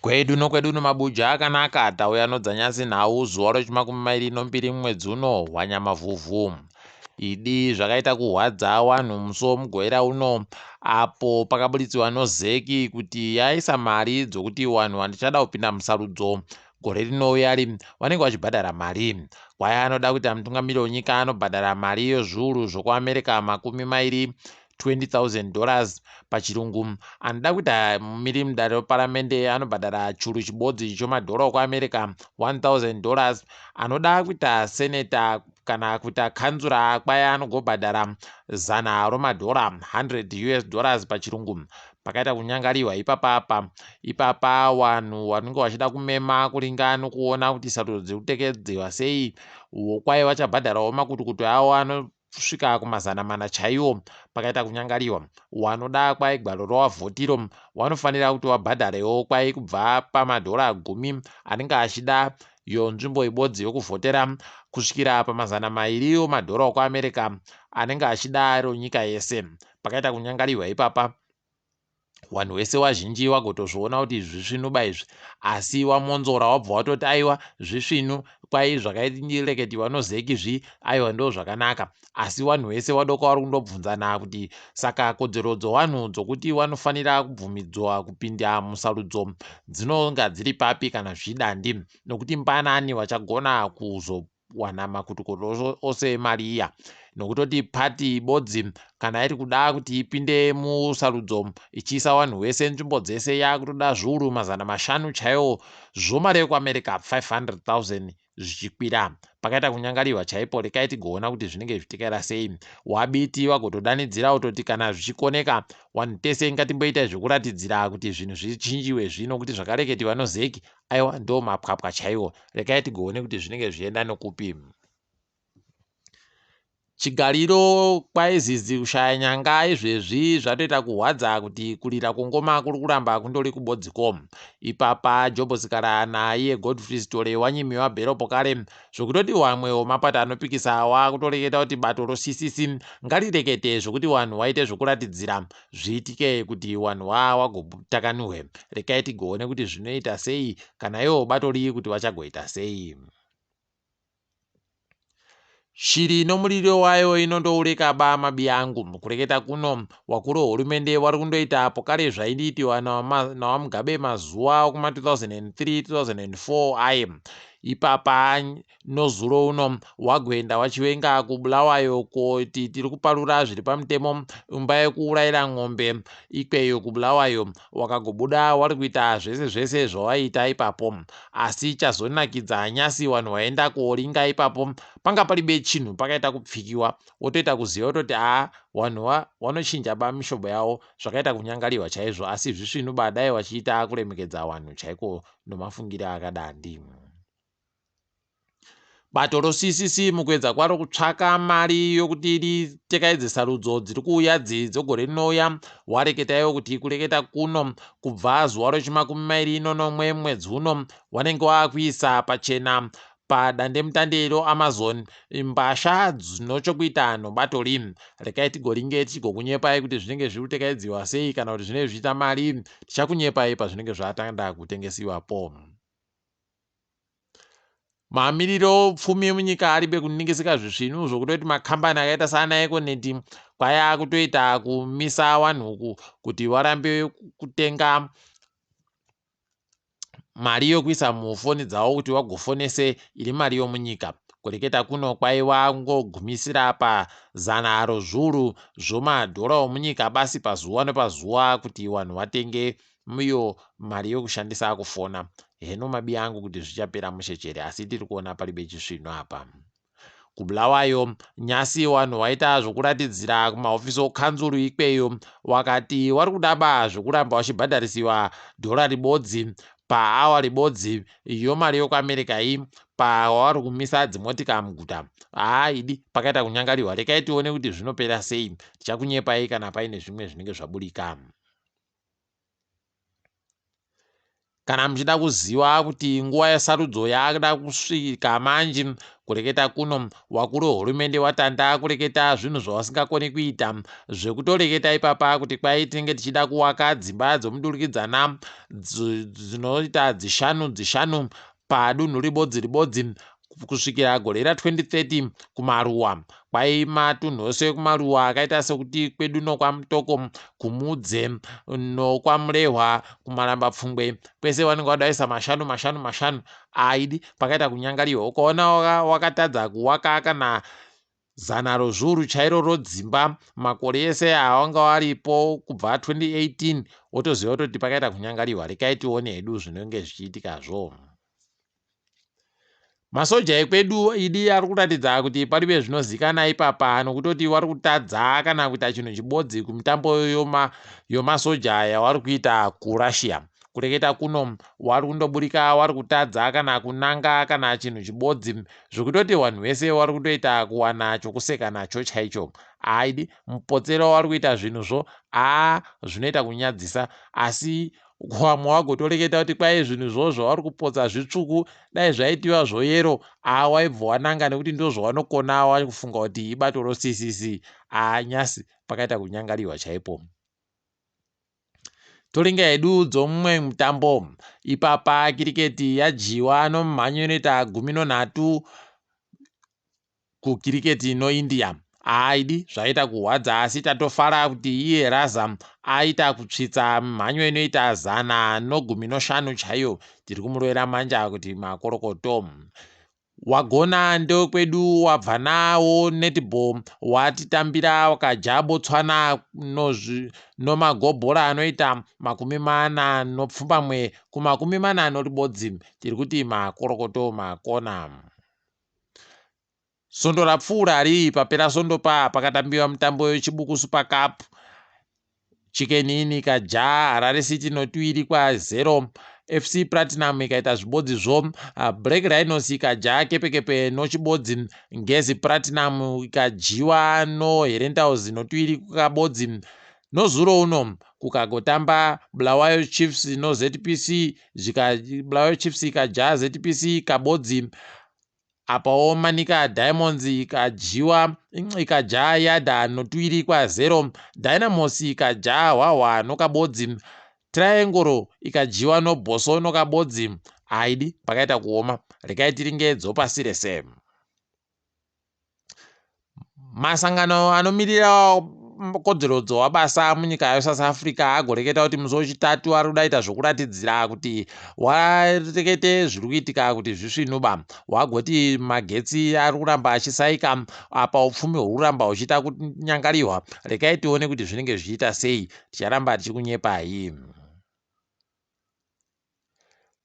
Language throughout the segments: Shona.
Kwedu nokwedu nomabuja akanaka tauya nodzanyasi nhau zuva rechimakumi mairi nombiri mumwedzi uno hwanyamavhuvhu. Idi zvakaita kuhwadza wanhu musi womugovera uno apo pakabuditsiwa noZEC kuti yaisa mari dzokuti wanhu wandichada kupinda musarudzo gore rinouya ri vanenge vachibhadhara mari. Kwaya anoda kuita mutungamiri wenyika anobhadhara mari yezviuru zvokuAmerica 20 $20,000 pachirungu. Anoda kuita mumiri mudare reparamende anobhadhara churu chibodzi chomadhora okuAmerica $1,000. Anoda kuita seneta kana kuita kanzura kwaya anogobhadhara zana romadhora 100 US dollars pachirungu. Pakaita kunyangariwa ipapa apa ipapa vanhu vanenge vachida kumema kuringa nokuona kuti sarudzo dziri kutekedziwa sei kwai vachabhadharawo makutukutu avo anosvika kumazana mana chaiwo. Pakaita kunyangariwa wanoda kwai gwaro rawavhotiro wanofanira kuti wabhadharewo kwai kubva pamadhora 10 anenge achida yo nzvimbo ibodzi yokuvhotera kusvikira pamazana 2 omadhora okuAmerica anenge achida ronyika yese. Pakaita kunyangariwa ipapa vanhu vese vazhinji vagotozviona kuti zvisvinuba izvi, asi wamonzora wabva watoti aiwa zvisvinu kwai zvakaireketiwa noZEC zvi aiwa ndo zvakanaka. Asi vanhu vese vadoka vari kundobvunzana kuti saka kodzero dzovanhu dzokuti vanofanira kubvumidzwa kupinda musarudzo dzinonga dziri papi kana zvidandi, nokuti mbanani vachagona kuzowana makutukutu ose emari iya, nokutoti pati bodzi kana iri kuda kuti ipinde musarudzo ichiisa vanhu vese nzvimbo dzese yakutoda zviuru 500 chaiwo zvomari yekuAmerica 500,000 zvichikwira. Pakaita kunyangariwa chaipo. Rekai tigoona kuti zvinenge zvichitekaira sei. Wabiti wagotodanidzira kutoti kana zvichikoneka vanhu tese ngatimboita zvekuratidzira kuti zvinhu zvichinjiwe zvino, kuti zvakareketiwa noZEC aiwa ndo mapwapwa chaiwo. Rekai tigoone kuti zvinenge zvichienda nokupi. Chigariro kwaizizi kushaya nyanga izvezvi zvatoita kuhwadza kuti kurira kwengoma kuri kuramba kundori kubodziko. Ipapa Job Sikhala naiye Godfrey Sithole wanyimiwa bhero pokare, zvokutoti wamwe wemapato anopikisa wakutoreketa kuti bato roCCC ngarirekete zvokuti vanhu vaite zvokuratidzira zviitike kuti vanhu wagotakanurwe. Rekai tigoone kuti zvinoita sei kana ivo bato rii kuti vachagoita sei. Shiri nomuriro wayo inondoureka ba mabi angu. Kureketa kuno wakuru wehurumende wari kundoita pokare zvaidiitiwa nawaMugabe mazuva okuma 2003 2004 aye. Ipapa nozuro uno wagoenda wachivenga kuBulawayo koti tiri kuparura zviri pamutemo imba yekuurayira ng'ombe ikweyo kuBulawayo. Wakagobuda wari kuita zvese zvese zvawaiita ipapo, asi chazonakidza nyasi vanhu vaenda koringa ipapo panga paribe chinhu, pakaita kupfikiwa wotoita kuziva kutoti aa vanhu vanochinja ba mishobo yavo. Zvakaita kunyangariwa chaizvo, asi zvisvinu ba dai vachiita kuremekedza vanhu chaiko nomafungiro akadandi. Bato roCCC mukuedza kwaro kutsvaka mari yokuti ritekaidze sarudzo dziri kuuya dzi dzegore rinouya wareketaiwo kuti kureketa kuno kubva zuva rechi27 mwedzi uno wanenge waakuisa pachena padandemutande roAmazon mbasha dzinochokuita nobato ri. Rekai tigoringe tichigokunyepai kuti zvinenge zviri kutekaidziwa sei kana kuti zvinenge zvichiita mari. Tichakunyepai pazvinenge zvatanga kutengesiwapo. Mamiriro pfumi munyika aribe kuningisika zvisvinu zvokutoti makambani akaita saana Econet kwaya kutoita kumisa vanhu kuti varambe kutenga mari yokuisa mufoni dzavo kuti vagofonese iri mari yomunyika. Kureketa kuno kwaiva ngogumisira pazana rozviuru zvomadhora omunyika basi pazuva nepazuva kuti vanhu vatenge iyo mari yokushandisa kufona. Heno mabi angu kuti zvichapera mushechere, asi tiri kuona paribe chisvinu apa. KuBulawayo nyasi vanhu vaita zvokuratidzira kumahofisi okanzuru ikweyo, wakati wari kudaba zvokuramba vachibhadharisiwa dhora ribodzi paawa ribodzi yomari yokuAmerica iyi pavari kumisa dzimotika muguta. Haa idi pakaita kunyangariwa. Rekai tione kuti zvinopera sei. Tichakunyepai kana paine zvimwe zvinenge zvaburika. Kana muchida kuziva kuti nguva yesarudzo yakuda kusvika manji, kureketa kuno wakuru wehurumende watanda kureketa zvinhu zvavasingakoni kuita, zvekutoreketa ipapa kuti kwai tinenge tichida kuwaka dzimba dzomudurikidzana dzinoita dzishanu dzishanu padunhu ribodzi ribodzi kusvikira gore ra2030 kumaruwa. Kwai matunhu ose ekumaruwa akaita sekuti kwedu nokwaMutoko, kuMudze nokwaMurehwa, kuMarambapfungwe, kwese vanenge vada kuisa mashanu mashanu mashanu. Aidi pakaita kunyangariwa. Ukaona wakatadza kuwaka kana zana rozviuru chairo rodzimba makore ese awanga waripo kubva 2018, wotoziva kutoti pakaita kunyangariwa. Rekai tione hedu zvinenge zvichiitikazvo. Masoja ekwedu idi ari kuratidza kuti paribe zvinozikana ipapa, nokutoti wari kutadza kana kuita chinhu chibodzi kumitambo yomasoja yawari kuita kuRussia. Kureketa kuno wari kundoburika wari kutadza kana kunanga kana chinhu chibodzi, zvekutoti vanhu vese wari kutoita kuwana chokuseka nacho chaicho. Aidi mupotsero wari kuita zvinhuzvo, aa zvinoita kunyadzisa. Asi vamwe vagotoreketa kuti kwai zvinhu izvozvo zvavari kupotsa zvitsvuku, dai zvaitiwa zvoyero aa waibva wananga, nekuti ndo zvavanokona. Wakufunga kuti ibato roCCC. Aa nyasi pakaita kunyangariwa chaipo. Toringa hedu dzomumwe mutambo ipapa. Kiriketi yadyiwa nomumhanyo inoita 13 kukiriketi noIndia. Aidi zvaita kurwadza, asi tatofara kuti iye Raza aita kutsvitsa mhanyo inoita 115 chaiyo. Tiri kumurovera manja kuti makorokoto. Wagona ndekwedu, wabva nawo netball, watitambira wakadya Botswana nomagobhora anoita 48 ku41. Tiri kuti makorokoto, makona. Svondo rapfuura riri papera svondo pa pakatambiwa mutambo weChibuku Super Cup. Chicken Inn ikadya Harare City notuviri kwa0. FC Platinum ikaita zvibodzizvo. Black Rhinos ikadya Kepekepe nochibodzi. Ngezi Platinum ikadyiwa noHerentals notuviri kukabodzi. Nozuro uno kukagotamba Bulawayo Chiefs noZPC, Bulawayo Chiefs ikadya ZPC kabodzi. Apawo Manica Diamonds ikadyiwa, ikadya Yada notuviri kwa0. Dynamos ikadya Hwahwa nokabodzi. Triangle ikadyiwa noBosso nokabodzi. Aidi pakaita kuoma. Rekai tiringe dzopasi rese. Masangano anomirira kodzero dzowabasa munyika yeSouth Africa agoreketa kuti musi wechitatu ari kuda ita zvokuratidzira kuti warekete zviri kuitika kuti zvisvinuba. Wagoti magetsi ari kuramba achisaika, apa upfumi huri kuramba huchiita kunyangariwa. Rekai tione kuti zvinenge zvichiita sei. Ticharamba tichikunyepai.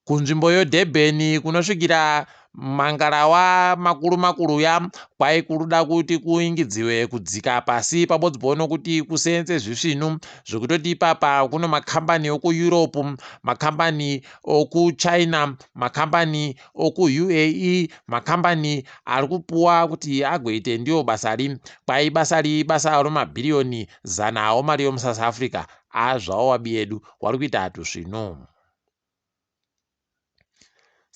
Kunzvimbo yoDurban kunosvikira mangarawa makuru makuru ya kwai kuruda kuti kuingidziwe kudzika pasi pabodzipo nokuti kuseenze zvisvinu, zvekutoti ipapa kuno makambani okuEurope, makambani okuChina, makambani okuUAE, makambani ari kupuwa kuti agoite ndiwo basa ri. Kwai basa ri basa romabhiriyoni 100 omari yomuSouth Africa. Azvawo wabi yedu wari kuita tusvinu.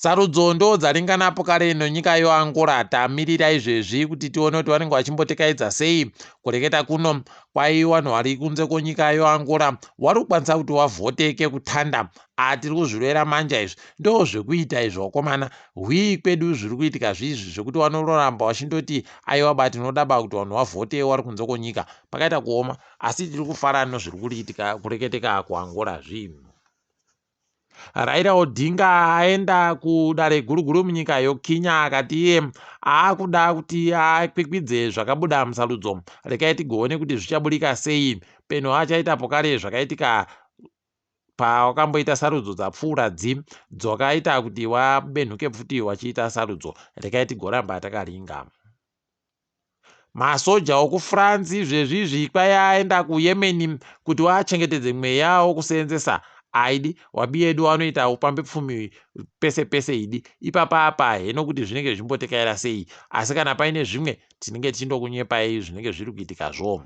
Sarudzo ndo dzaringanapo kare nonyika yoAngola. Tamirira izvezvi kuti tione kuti vanenge vachimbotekaidza sei. Kureketa kuno kwai vanhu vari kunze kwenyika yoAngola vari kukwanisa kuti wavhote kekutanda. Atiri kuzvirovera manja. Izvi ndo zvekuita izvi, vakomana. Hwii kwedu zviri kuitika zvizvi zvekuti vanoramba vachindoti aiwa ba, tinoda ba kuti vanhu vavhote vari kunze kwenyika. Pakaita kuoma, asi tiri kufara nozviri kuitika kureketeka kuAngola zvinhu. Raila Odinga aenda kudare guru guru munyika yoKenya, akati iye aakuda kuti akwikwidze zvakabuda musarudzo. Rekai tigoone kuti zvichaburika sei. Peno achaitapo kare zvakaitika pawakamboita sarudzo dzapfuura dzi dzakaita kuti wabenhuke pfuti wachiita sarudzo. Rekai tigoramba takaringa. Masoja okuFrance izvezvi izvi kwai aenda kuYemen kuti waachengetedze mweya wokuseenzesa. Aidi wabi yedu wanoita upambe pfumi pese pese. Idi ipapa apa heno kuti zvinenge zvichimbotekaira sei, asi kana paine zvimwe tinenge tichindokunyepai zvinenge zviri kuitikazvo.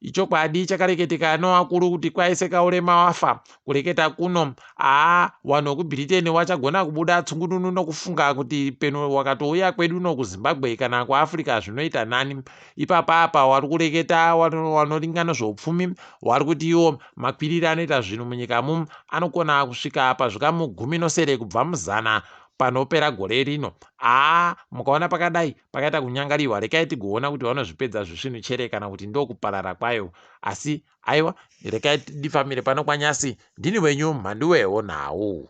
Ichokwadi chakareketeka nowakuru kuti kwaiseka urema wafa. Kureketa kuno, haa wanhu wekuBritain wachagona kubuda tsungununu nokufunga kuti peno wakatouya kwedu uno kuZimbabwe kana kuAfrica zvinoita nani. Ipapa apa wari kureketa wanoringa nezveupfumi wari kuti iwo makwiriro anoita zvinhu munyikamu anokona kusvika pazvikamu 16 kubva muzana panopera gore rino. Haa mukaona pakadai pakaita kunyangariwa rekai tigoona kuti vanozvipedza zvisvinu chere kana kuti ndokuparara kwayo. Asi aiwa rekai ndifambire pano kwaNyasi ndini wenyu Mhanduwewo nhau.